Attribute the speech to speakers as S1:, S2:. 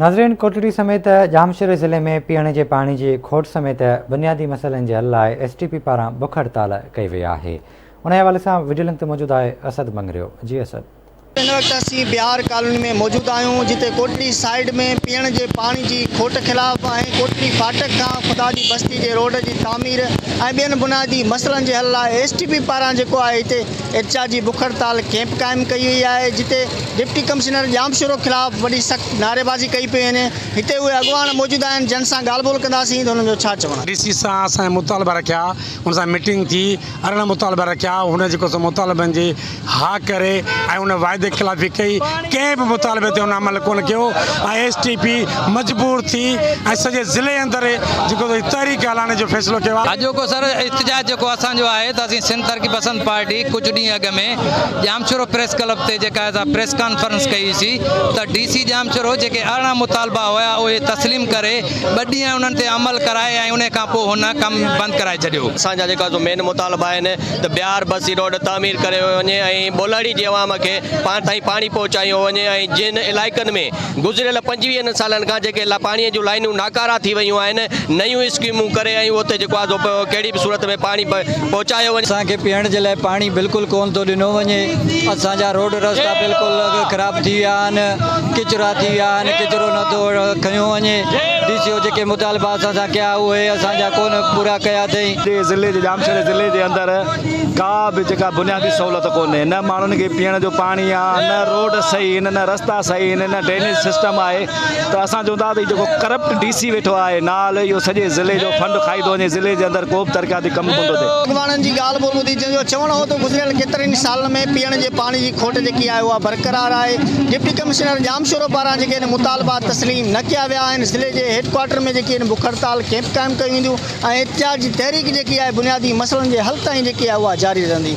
S1: ناظرين ڪوٽڙي سميت ڄامشوري ضلعي ۾ پيئڻ جي پاڻي جي کوٽ سميت بنيادي مسئلن جي حل لاء ايس ٽي پي پاران بک هڙتال ڪئي وئي آهي انهي حوالي سان وڊيو لنڪ تي موجود آهي اسد مڱريو جي اسد.
S2: هن وقت اسين بهار ڪالوني ۾ موجود آهيون جتي ڪوٽڙي سائيڊ ۾ پيئڻ جي پاڻي جي کوٽ خلاف ۽ ڪوٽڙي ڦاٽڪ کان خدا جي بستي جي روڊ جي تعمير ۽ ٻين بنيادي مسئلن جي حل لاء ايس ٽي پي پاران جيڪو آهي هتي احتجاجي بک هڙتال ڪيمپ قائم ڪئي وئي آهي جتي ڊپٽي ڪمشنر ڄامشورو خلاف وڏي سخت نعريبازي ڪئي پئي وڃي هتي اهي اڳواڻ موجود آهن جن سان ڳالهه ٻولهه ڪنداسين ته انهن جو ڇا چوڻ آهي.
S3: ڊي سي سان اسان مطالبا رکيا ان سان ميٽنگ ٿي 18 مطالبا رکيا هن جيڪو سو مطالبن جي ها ڪري ۽ ان واعدي خلافي ڪئي ڪنهن به مطالبي تي هن عمل ڪونه ڪيو ۽ ايس ٽي پي مجبور ٿي ۽ سڄي ضلعي اندر جيڪو سو تحريڪ هلائڻ جو فيصلو ڪيو آهي.
S4: اڄوڪو سر احتجاج جيڪو اسان جو آهي ته اسين سنڌ ترقي پسند پارٽي ڪجهه ڏينهن اڳ ۾ ڄامشورو پريس ڪلب تي جيڪا آهي سا پريس ڪانفرنس ڪئي هئي سين ته ڊي سي ڄامشورو جيڪي 18 مطالبا هيا اهي تسليم ڪري ٻه ڏينهن انهن تي عمل ڪرائي ۽ انهي کان پوء هن ڪم بند ڪرائي ڇڏيو.
S5: اسان جا جيڪا سو مين مطالبا آهن ته بيار بسي روڊ تعمير ڪريو وڃي ۽ ٻولهاڙي جي عوام کي پاڻ تائين پاڻي پهچايو وڃي ۽ جن علائقن ۾ گذريل پنجويهن سالن کان جيڪي پاڻي جون لائنون ناڪارا ٿي ويون آهن نيون اسڪيمون ڪري ۽ اتي جيڪو آهي سو ڪهڙي به صورت ۾ پاڻي پهچايو وڃي.
S6: اسان کي پيئڻ جي لاء پاڻي بلڪل ڪون ٿو ڏنو وڃي اسان جا روڊ رستا بلڪل خراب ٿي ويا آهن ڪچرا ٿي ويا آهن ڪچرو نه ٿو کنيو وڃي ڊي سي او جيڪي مطالبا اسان سان ڪيا اهي اسان جا ڪون پورا ڪيا اٿئي.
S7: سڄي ضلعي جي ڄامشوري ضلعي جي اندر ڪا به جيڪا بنيادي سهولت ڪونهي نه ماڻهن کي پيئڻ جو پاڻي آ نه روڊ صحيح آهن نه رستا صحيح آهن نه ڊرينيج سسٽم آهي ته اسان چون ٿا ته هي جيڪو ڪرپٽ ڊي سي ويٺو آهي نال اهو سڄي ضلعي جو فنڊ کائي ٿو وڃي ضلعي جي اندر ڪو به ترقياتي ڪم ڪونه ٿو ٿئي.
S2: اڳواڻن جي ڳالهه ٻولهه ٻڌي جنهن جو چوڻ هو ته گذريل ڪيترن ئي سالن ۾ پيئڻ جي پاڻي جي کوٽ جيڪي آهي اها برقرار آهي ڊپٽي ڪمشنر ڄامشورو پاران جيڪي آهن مطالبا تسليم نه ڪيا ويا آهن ضلعي جي هيڊ ڪوارٽر ۾ جيڪي آهن بک هڙتال ڪيمپ قائم ڪيون وينديون ۽ احتجاج جي تحريڪ جيڪي آهي بنيادي مسئلن جي حل تائين جيڪي آهي اها جاري رهندي.